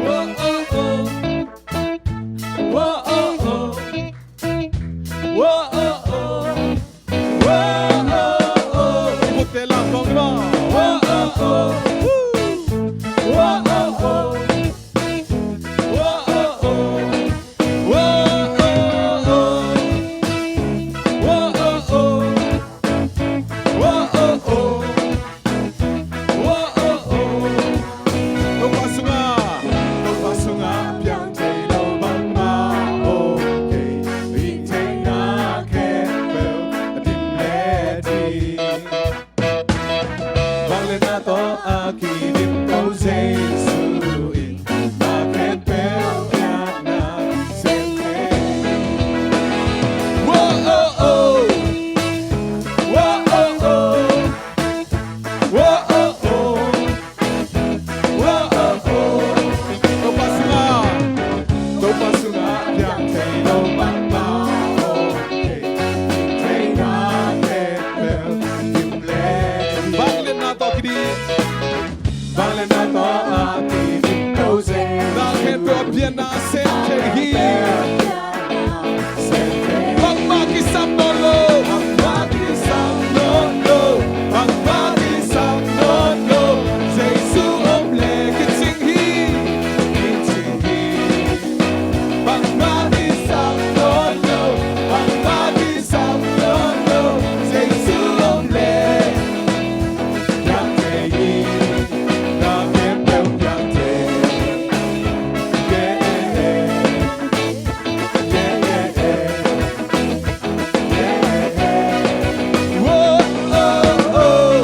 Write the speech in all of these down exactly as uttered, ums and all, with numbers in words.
Whoa, oh, oh. Whoa, oh, oh. Whoa, oh, oh. Whoa, oh, oh. Put the lamp on the bar. Whoa, oh, oh. Woo. Whoa, oh, oh. Whoa, oh, oh. Whoa, oh, oh. Whoa, oh, oh. Whoa, oh, oh. Whoa, oh, oh. Topa sungah, Topa sungah piang thei lo bangmah om kei. Hih theihna khempeuh a dim le ding. Vangliatna tawh a kidim ko Jesu in, na khempeuh pianna sem thei. Whoa, oh, oh. Whoa, oh, oh. Whoa, oh, oh. Whoa, oh, oh. Topa sungah, Topa sungah piang thei lo bangmah om kei. Theihna khempeuh dim le ding. Vangliatna tawh kidim. Vangliatna tawh a kidim ko Jesu. Na khempeuh a pianna sem thei hi. Bangmah kisam nawn lo. Bangmah kisam nawn lo. Bangmah kisam nawn lo. Jesu om leh kicing hi. Kicing hi. Bangmah kisam nawn lo. Bangmah kisam nawn lo. Jesu om leh piang thei hi. Na khempeuh piang thei. Yeah, yeah, yeah. Whoa, oh, oh.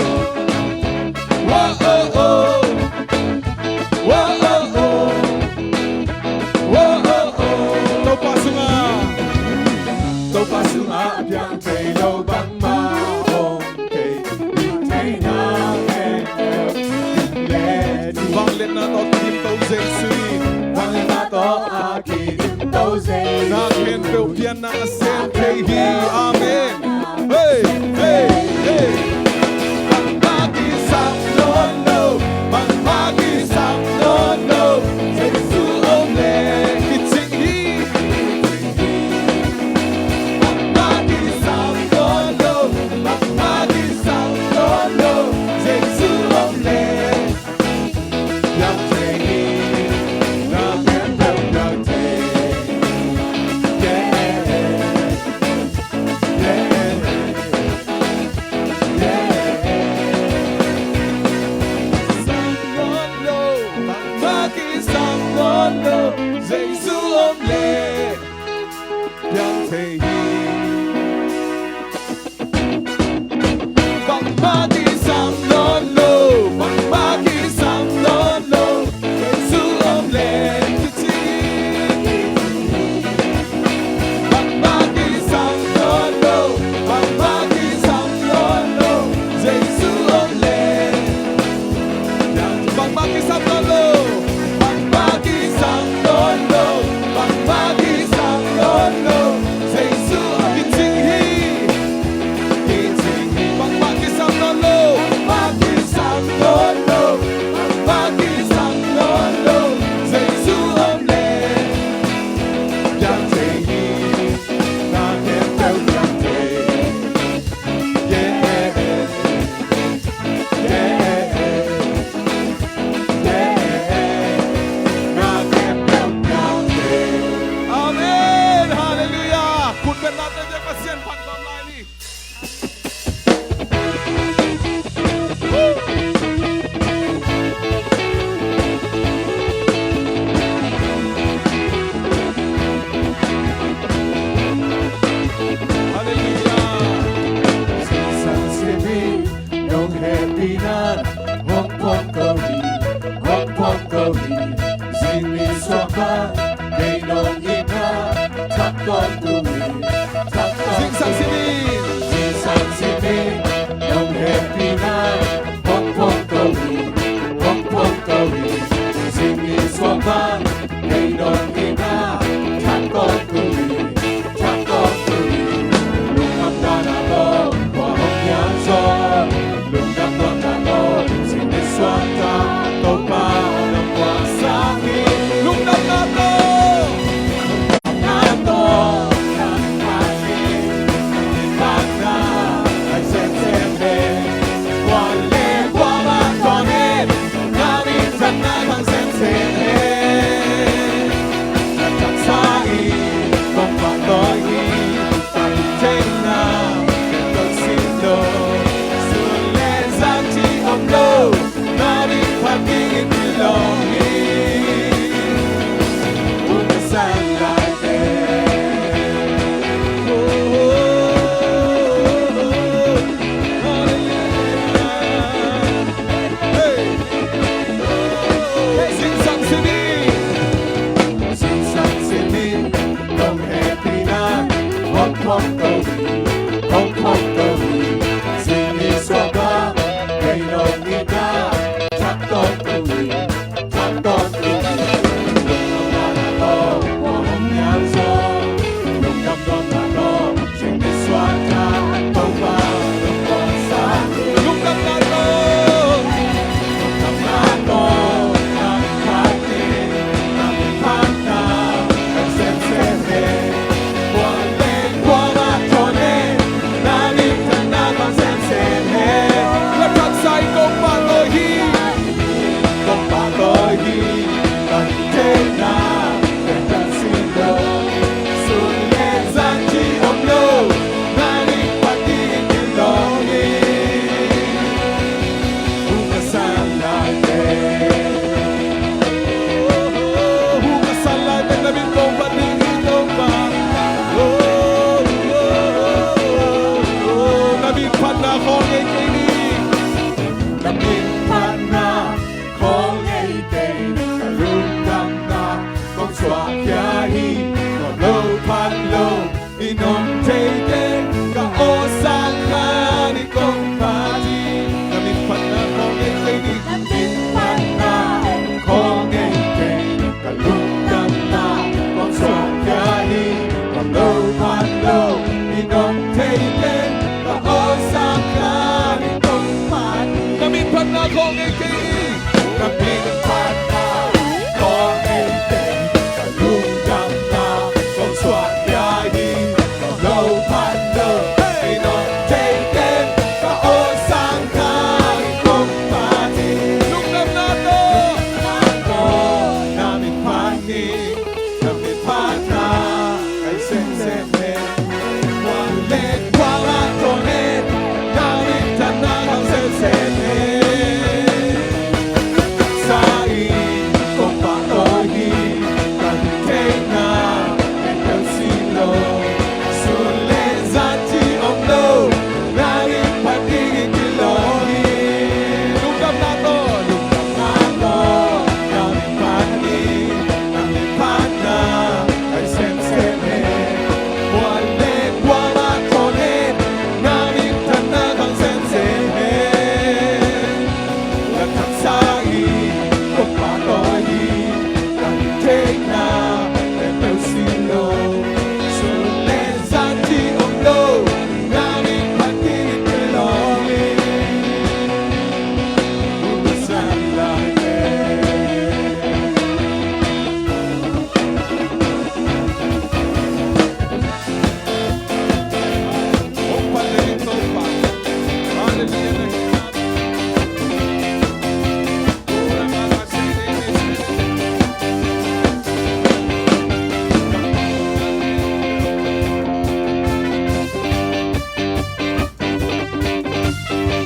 Whoa, oh, oh. Whoa, oh, oh. Whoa, oh, oh. Topa sungah, Topa sungah piang thei lo bangmah om kei. Hih theihna khempeuh dim le ding. Vangliatna tawh kidim ko Jesu in. Vangliatna tawh a kidim ko Jesu in. Na khempeuh pianna sem thei hi. Amen. Hey, hey, hey. Bangmah kisam nawn lo. Bangmah kisam nawn lo. Jesu om leh kicing hi. Bangmah kisam nawn lo. Bangmah kisam nawn lo. Jesu om leh piang thei hi. Na khempeuh piang thei. Yeah, yeah, yeah. Sam nawn lo, bangmah kisam nawn lo, Jesu om leh piang thei hi. Bangmah kisam nawn lo, bangmah kisam nawn lo, Jesu om leh kicing hi. Bangmah kisam nawn lo, bangmah kisam nawn lo, Jesu om leh. Bangmah kisam nawn lo, bangmah kisam nawn lo, bangmah kisam nawn lo, Jesu om kicing hi. Bangmah kisam nawn lo. Bangmah kisam nawn lo. Bangmah kisam nawn lo. Jesu om leh piang thei hi. Na khempeuh piang thei. Yeah, yeah, yeah. Amen. Halleluiah. Khut beng na te, Pasian phat khawm lai ni. Halleluiah. Zingsang simin nong hehpihna in hong phuang ko hi, hong phuang ko hi. Zing ni suak bang, kei nong itna thak tawntung hi, thak tawntung hi. Zingsang simin. Zingsang simin nong hehpihna in hong phuang ko hi, hong phuang ko hi. Zing ni suak bang, kei nong itna thak tawntung hi, thak tawntung hi. Lungdam dan a tawh, kua hong pian zaw. Lungdam tuak dan tawh, zing ni suak ta. Lungdamna khawng ngei kei hi. Ka min phatna khawng ngei kei hi. Ka lungdamna khawng suak pia hi. Ka lo phat lo, ei nawh thei teng ka aw sang kha hi kong phat hi. Lungdamna tawh, lungdamna tawh na min phat hi. Ka min phatna khawng semsem hi. Kua le kua mah tawh hen, na minthanna khawng semsem hi. Sa in kong pahtawi hi, ka theihna khempeuh si lo. Sun le zan cih om lo, na min phat ding hi kilawm hi. Lungdamna tawh, lungdamna tawh na min phat hi. Na min phatna khawng semsem hi. Kua le kua mah tawh hen, na minthanna khawng semsem hi. Ka taksa in kong pahtawi hi. Ka theihna khempeuh si lo. Sun le zan cih om lo, na min phat ding hi kilawm hi.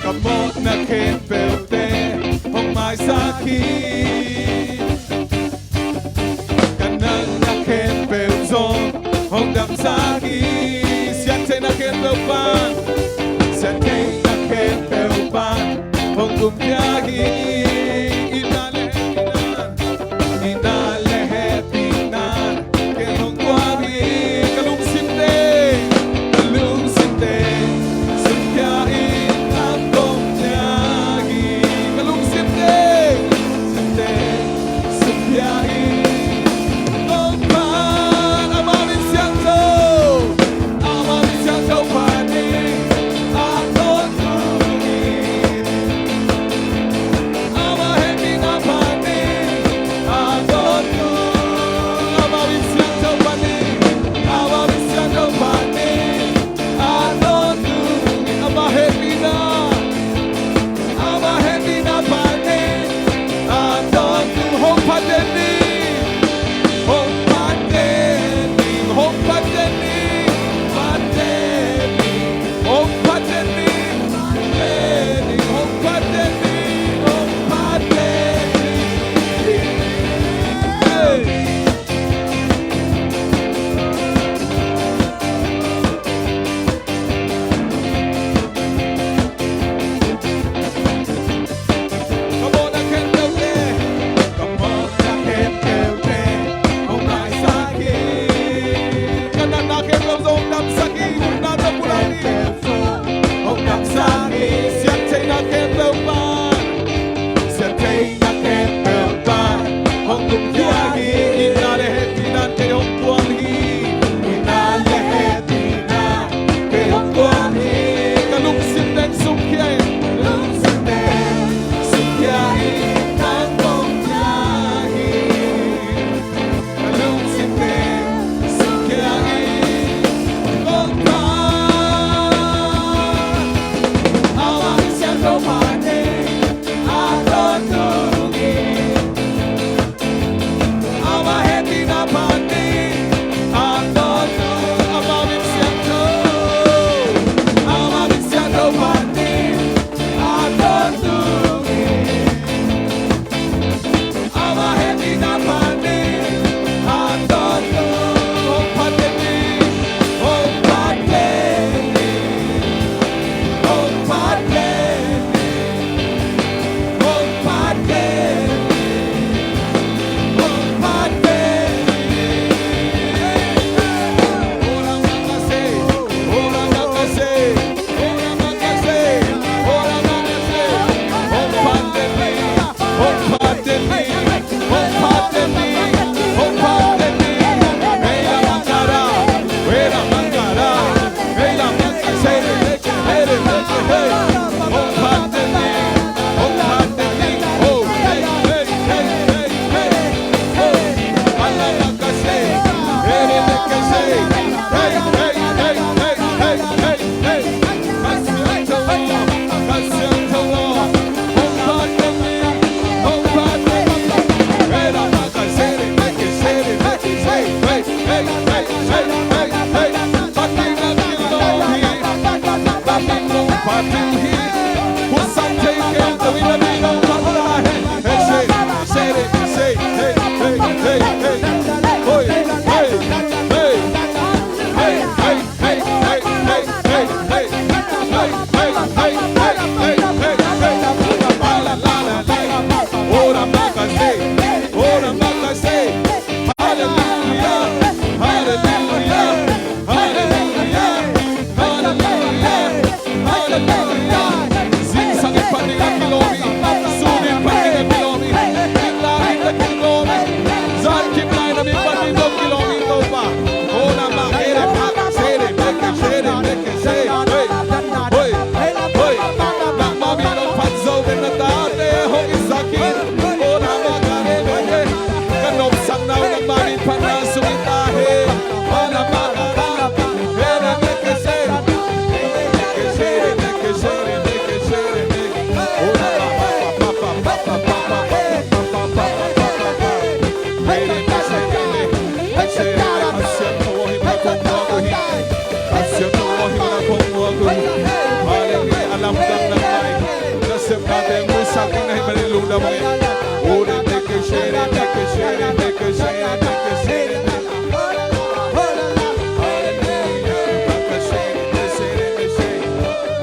Ka mawhna khempeuhte hong maisak hi. Ka natna khempeuh zong hong damsak hi. Siantheihna khempeuh pan, siantheihna khempeuh pan hong tumkhia hi. I na le i na, i na le hehpihna, kei hong kuang hi. Ka lungsim teng, ka lungsim teng, sumkhia in a kong khia hi. Ka lungsim teng, lungsim teng, sumkhia in a kong phat. Amah min siangtho, amah min siangtho phat in a kong tung in.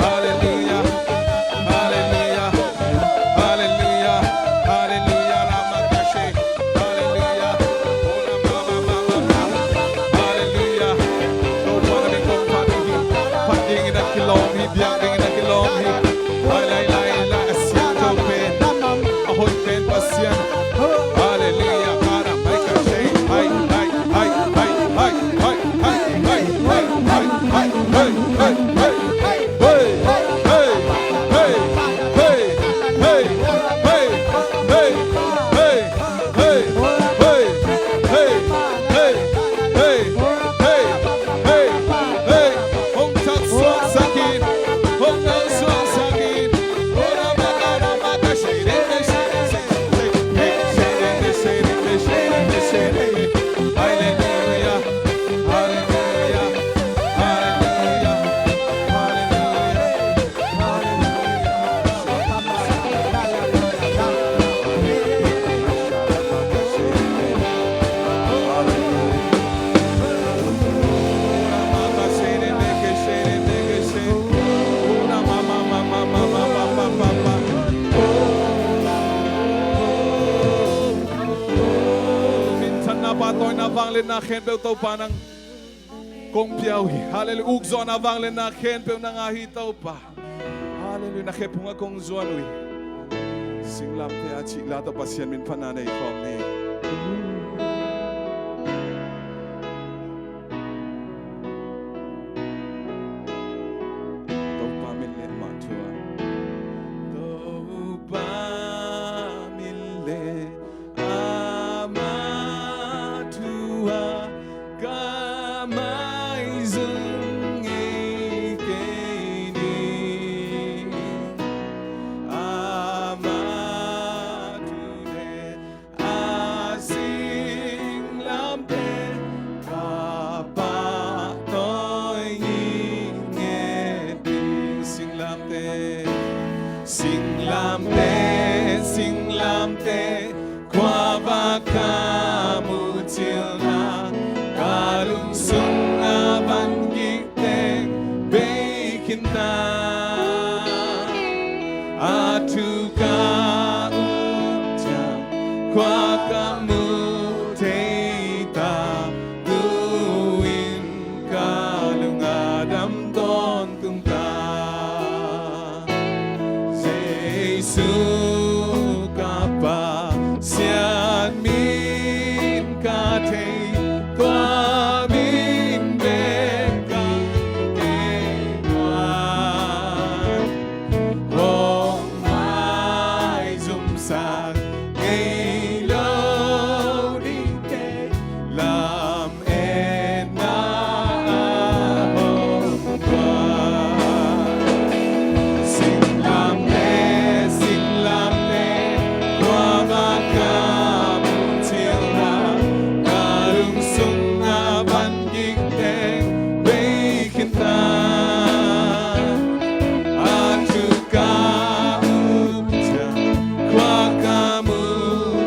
Hallelujah, hallelujah, hallelujah, hallelujah, Ramakashe, hallelujah, hallelujah. Tapa min le, mawh thu a, biak dingin a kilawm hi, biak dingin a kilawm hi. Lai, lai, lai, lai, a siangtho pen a hoih pen Pasian. Hallelujah. Para mai ka shei. Hai, hai, hai. Hey, hey, hey. Hong suaksak in, hong suaksak in. Hallelujah, hallelujah, hallelujah, hallelujah. Minthanna, pahtawina, vangliatna khempeuh Topa nang kong pia uh hi. Hallelujah. Ukzawhna, vangliatna khempeuh nang a hi Topa. Hallelujah. Na khephung ah kong zuan uh hi. Singlamteh a cih la tawh Pasian min phatna nei khawm ni. Topa min le amah thu a. Topa min le amah thu a ka maizum ngei kei ni. Amah thu le a singlamteh ka pahtawi ngitnget ding. Singlamteh, singlamteh, singlamteh, kua va ka muh cilna, ka lungsung a van gik teng bei khin ta. A thu ka up ciang kua ka muh thei ta, tu-in ka lung a dam tawntung ta. Jesu ka Pasian min ka thei, tua min bek ka kei hong maizumsak ngei lo ding kei, lam etna a hong tua. Singlamteh, singlamteh, kua va ka muh cilna, ka lungsung a van gik teng bei khin ta. A thu ka up ciang kua ka muh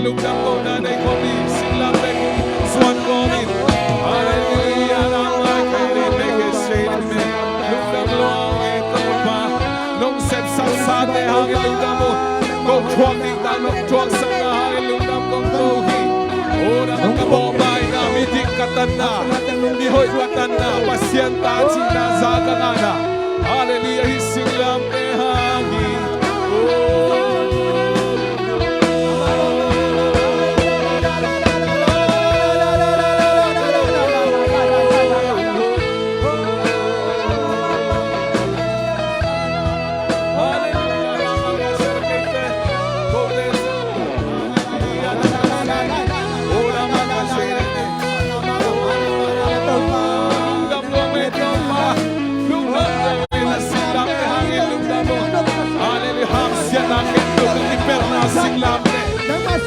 lungdam kohna nei khawm hi. Singlamteh kong zuan kawmin. Halleluiah. Lungdam lua ei Topa. Nong sepsaksa te hangin lungdam uh. Kong thuak ding tang nong thuaksakna hangin lungdam kong ko hi. O, na ka bawhmaina, mi dik ka tanna, mi hoih ka tanna, Pasian ta cihna za ka ngahna. Halleluiah, hih singlamteh hangin. O.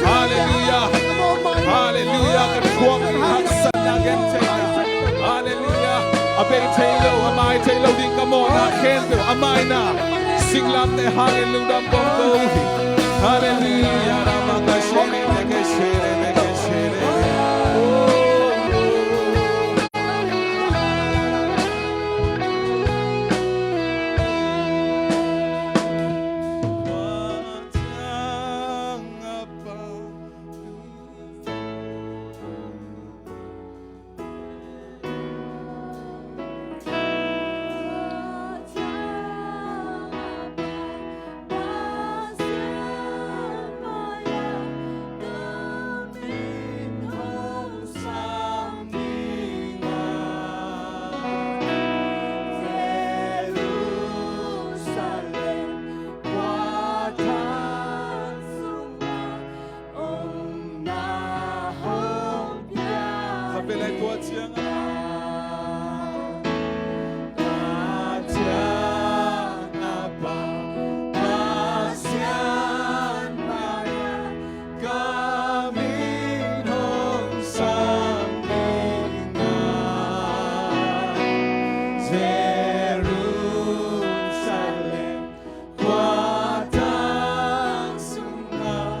Halleluiah. Halleluiah. Ka thuak haksatna gen thei. Halleluiah. A bei thei lo, a mai thei lo ding ka mawhna khempeuh a maina singlamteh hangin lungdam kong ko hi. Halleluiah. Khat vei lai, tua ciangin, tua ciangin a Pa, Pasian mai-ah ka min hong sam ding a, Jerusalem khuathak sungah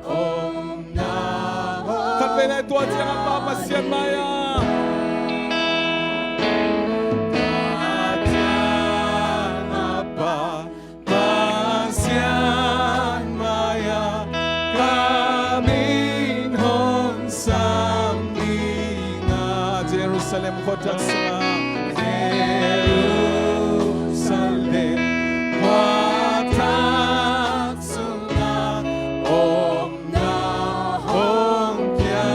omna hong. Khat vei lai, tua ciangin a Pa, Pasian mai-ah. Tua ciangin a Pa, Pasian mai-ah ka min hong sam ding a, Jerusalem khuathak sungah, Jerusalem khuathak sungah omna hong pia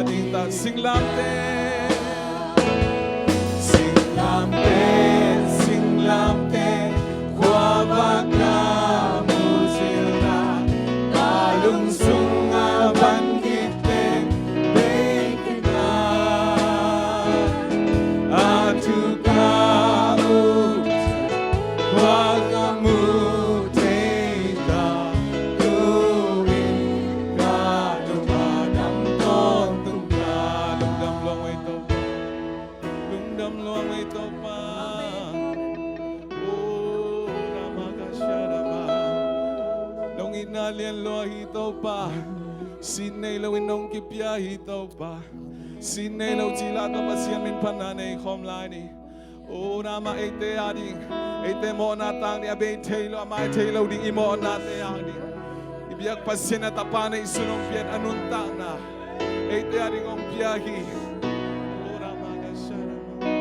ding ta. Singlamteh, singlamteh, singlamteh, khua va ka muh ciangin a, ka lungsung a van khit teng bei khin a, a thu ka muh ciang khua ka muh thei ta, tu-in ka Topa dam tawntung ta. Lungdam lua ei Topa. Lungdam lua ei Topa. O, Rama Kasha Rama. Nong itna lian lua hi Topa. Sin nei loin nong kipia hi Topa. Sin nei lo cih lak tawh Pasian min phatna nei khawm lai ni. O, na mah eite a ding, eite mawhna tang ding, a bei thei lo, a mai thei lo ding i mawhnate a ding, i biak Pasian a Tapa neihsun hong pian a nuntakna eite a ding hong pia hi. O, na mah ka sa na mah.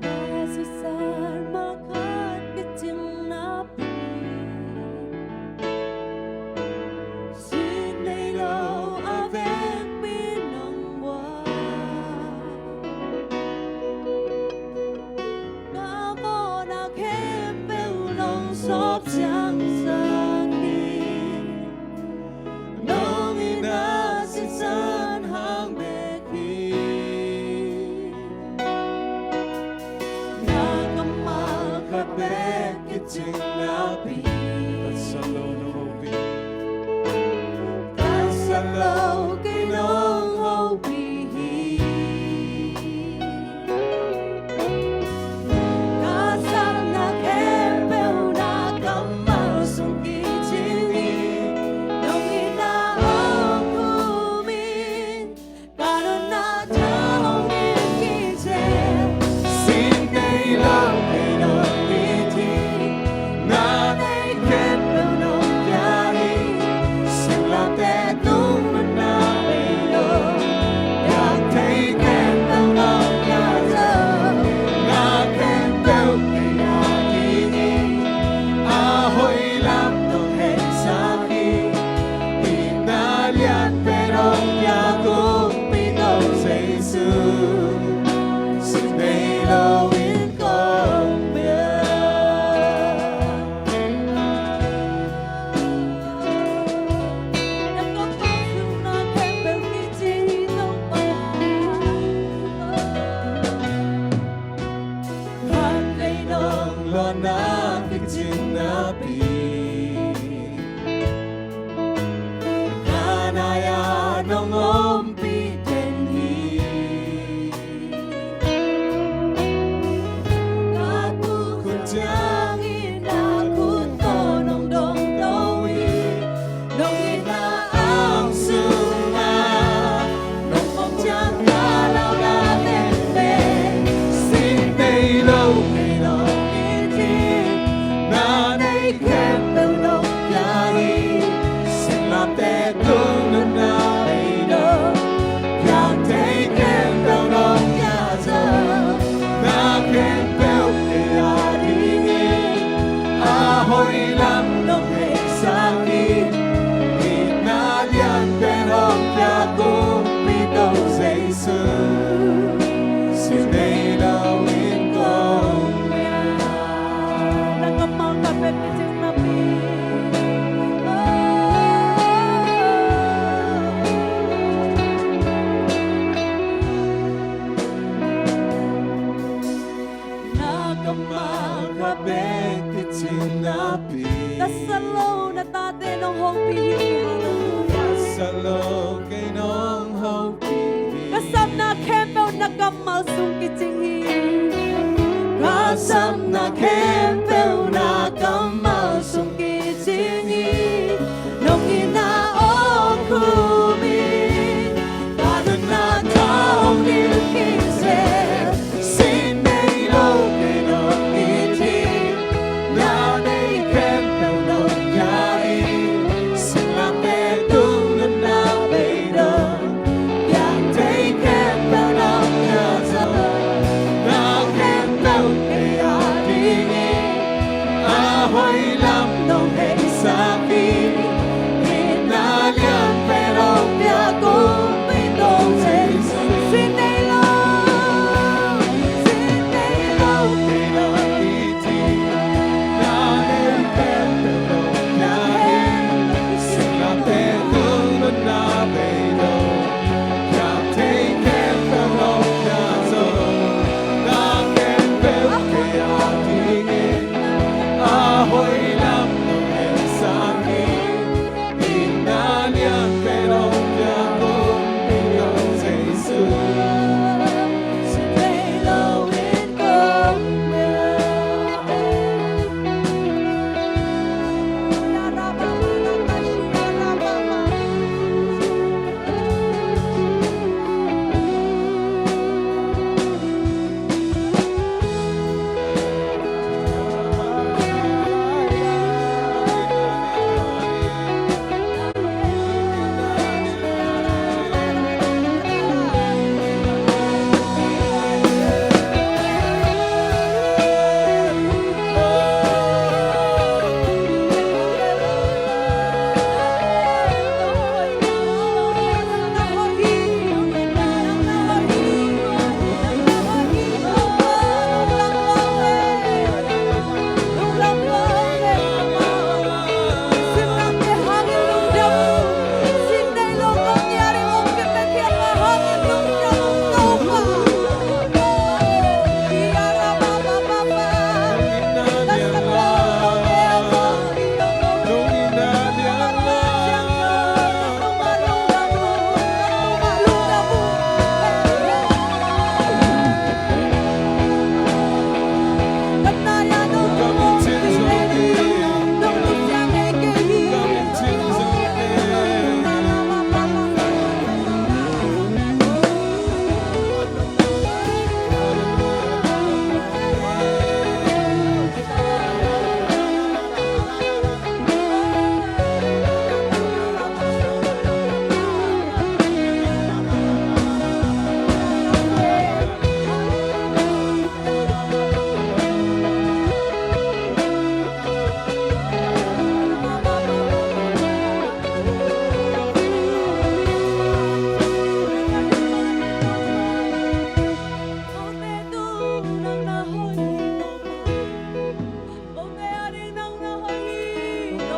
Na sisan malkhat kicing napi, sin nei lo a vekpi nong guan. Na mawhna khempeuh nong sawp siangsak hi. Nong itna sisan hang bek hi. Na kammal khat bek kicing napi, taksa lo nong hopih, taksa lo kei nong hopih hi. Khempeuh nong pia hi. Singlamteh tung nunna beidong, piang thei khempeuh nong pia zaw. Na khempeuh kei a dingin a hoih lam nong heisak hi. Itna lian pen hong piak Kumpi Topa Jesu, sin nei lo in kong ngen. Na kammal khat bek kicing napi. Na kammal khat bek kicing napi. Na sa lo na tate nong hopih hi. Hallelujah. Sa lo kei nong hopih hi. Ka sapna khempeuh na kammal sung kicing hi. Ka sapna khempeuh na kammal sung kicing hi. Nong itna hong khum hi. Ka dotna tawh hong nilkhin zel. Sin nei lo kei nong it hi. Na nei khempeuh nong pia hi. Singlamteh tung nunna beidong, piang thei khempeuh nong pia zaw. Na khempeuh kei a dingin a hoih lam nong heisak hi. Itna lian pen hong piak Kumpi Topa Jesu, sin nei lo. Sin nei lo kei nong it hi. Na nei khempeuh nong pia hi. Singlamteh tung nunna beidong, piang thei khempeuh nong pia zaw. Na khempeuh kei a dingin a hoih lam nong heisak hi. Itna lian pen hong piak Kumpi Topa Jesu, sin nei lo in kong ngen.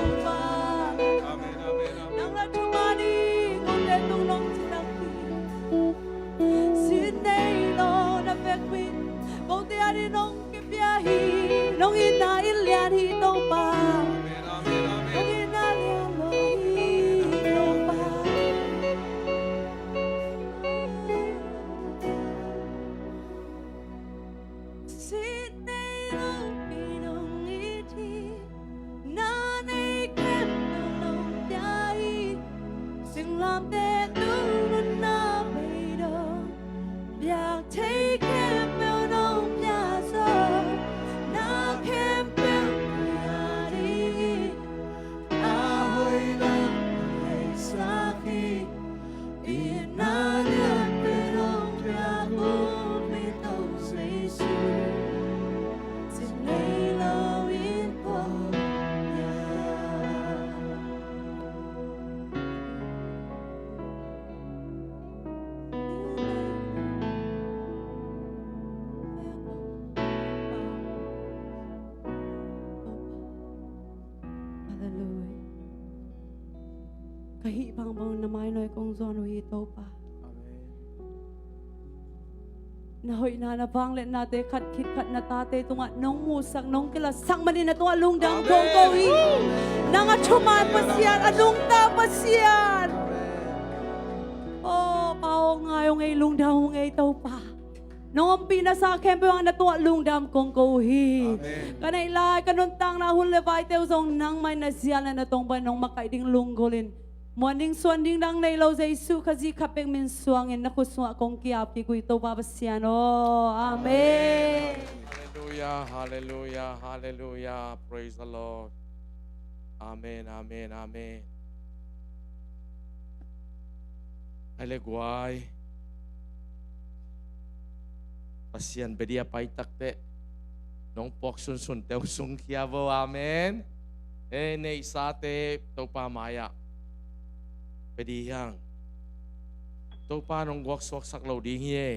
Amen, amen, amen. Nang la thumani, kote tung nong ci nang hi. Sin nei lo na vekpi, kote ading nong kipia hi, nong itna in lian hi Topa. Amen, amen, amen. Nong itna lian lo hi Topa. Sin nei lo kei nong it hi, na nei khempeuh nong pia hi. Singlamteh tung nunna beidong, piang thei khempeuh nong pia zaw. Na khempeuh kei a ding Ka hih bangbang na mainawh kong zuan uh hi, Topa. Amen. Na hoihna, na vangliatnate khat khit khat na tate tungah nong musak, nong kilatsak manin na tungah lungdam kong ko hi. Amen. Nang a thuman Pasian, a nungta Pasian. Amen. Aw, Pa aw, ngai ung ei, lungdam ung ei, Topa. Nong ompih na sa khempeuh hang na tungah lungdam kong ko uh hi. Amen. Ka neih lai, ka nuntakna hun le vaite uh zong nangmah in na zial le na tongpai nong makaih ding lunggulh in, muan ding suan ding dang nei lo Jesu Khazih khat pek min suangin na khut sungah kong ki-ap kik uh hi, Topa Pasian aw. Amen. Halleluia, halleluia, halleluia. Praise the Lord. Amen, amen, amen. Ai le guai. Pasian bedi a pai takteh nong puak sunsun teu sungkhia vo. Amen. E, neihsate Topa mai-ah bedi hiang. Topa nong guaksuaksak lo ding hi e.